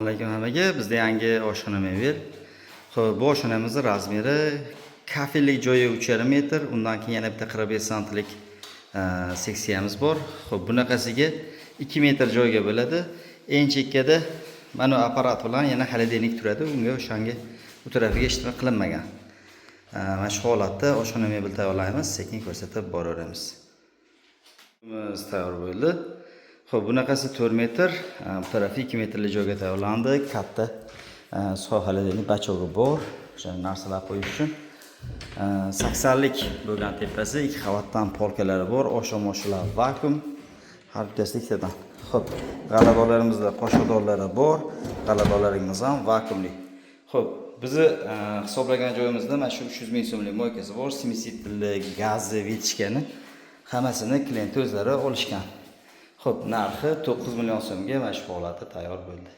Alaykum hammaga. Bizda yangi oshxona mebel. Xo'p, bu oshxonamizni razmeri kafellik joyi 3,5 metr, undan keyin yana bitta 45 santilik seksiyamiz bor. Xo'p, bunaqasiga 2 metr joyga bo'ladi. Eng chekkada mana bu apparat bilan yana холодильник turadi. Unga, o'shanga, u tarafiga hech nima qilinmagan. Mana shu holatda oshxona mebel tayyorlaymiz, sekin ko'rsatib boraveramiz. Biz tayyor bo'ldi. Xo'p, bunaqasi 4 metr, bu tarafi 2 metrli joyga tayyorlandi. Katta sohaladagi бачок i bor, o'sha narsalar qo'yish uchun. 80lik bo'lgan tepasi, ikki qavatdan полка lari bor, osho-moshilar vakuum, har bittasi ikkitadan. Xo'p, g'aladonlarimizda qoshiqdonlari bor, g'aladonlarimiz ham vakuumli. Xo'p, bizni hisoblagan joyimizda mana shu 300 ming so'mlik мойка si bor, смеситель li, gazi, вытяжка ni hammasini klient o'zlari olishgan. Xo'p, narxi 9 million so'mga mana shu holatda tayyor bo'ldi.